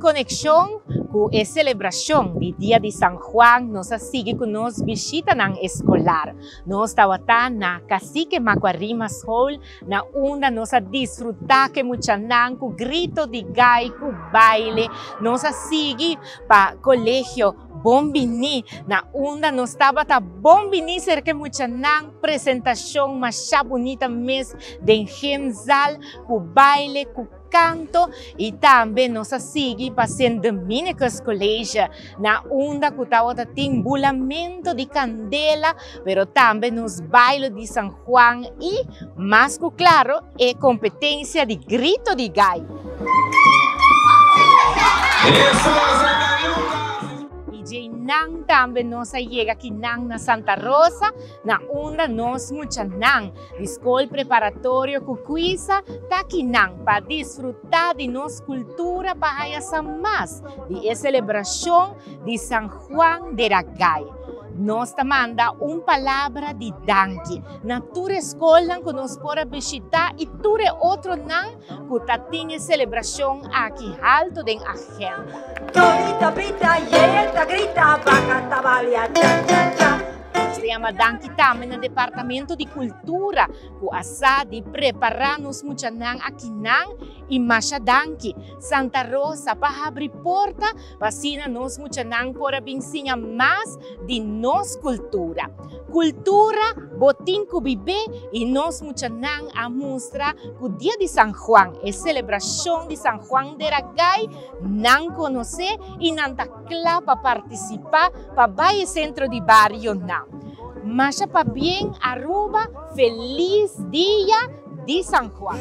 Konekshon ku e selebrashon di Dia di San Juan, nos a sigui ku nos bishitanan eskolar. Nos tabata na Cacique Macuarima School, na unda nos a disfrutá ku e muchanan ku grito di gai, ku baile. Nos a sigui pa Kolegio Bon Biní, na unda nos tabata bon biní serka e muchanan. Presentashon masha bunita mes den gymzaal, ku baile, ku kanto i tambe nos a sigui pa Sint Dominicus College na unda ku tabata tin bulamento di kandela pero tambe nos bailo di San Juan i mas ku klaro e kompetensia di grito di gai. I djeinan tambe nos a yega kinan na Santa Rosa na unda nos muchanan di skol preparatorio ku Kuisa ta kinan pa disfrutá di nos kultura pa haya sa mas di e selebrashon di San Juan de Ragay. Nos ta manda un palabra di danki na tur e skolnan ku nos por a bishitá i tur e otronan ku ta tin e selebrashon aki haltu den agenda. Tolita pita, yeyeta grita, vaca tabalia, cha cha cha. Nos ta yama danki tambe na Departamento di Kultura ku a sa di prepará nos muchanan akinan i masha danki Santa Rosa pa habri porta pa asina nos muchanan por a bin siña mas di nos kultura. Kultura bo tin ku bib'é i nos muchanan a mustra ku dia di San Juan, e selebrashon di San Juan de Ragay, nan konosé i nan ta kla pa partisipá pa bai e sentro di barionan. Masha pabien Aruba, felis dia di San Juan!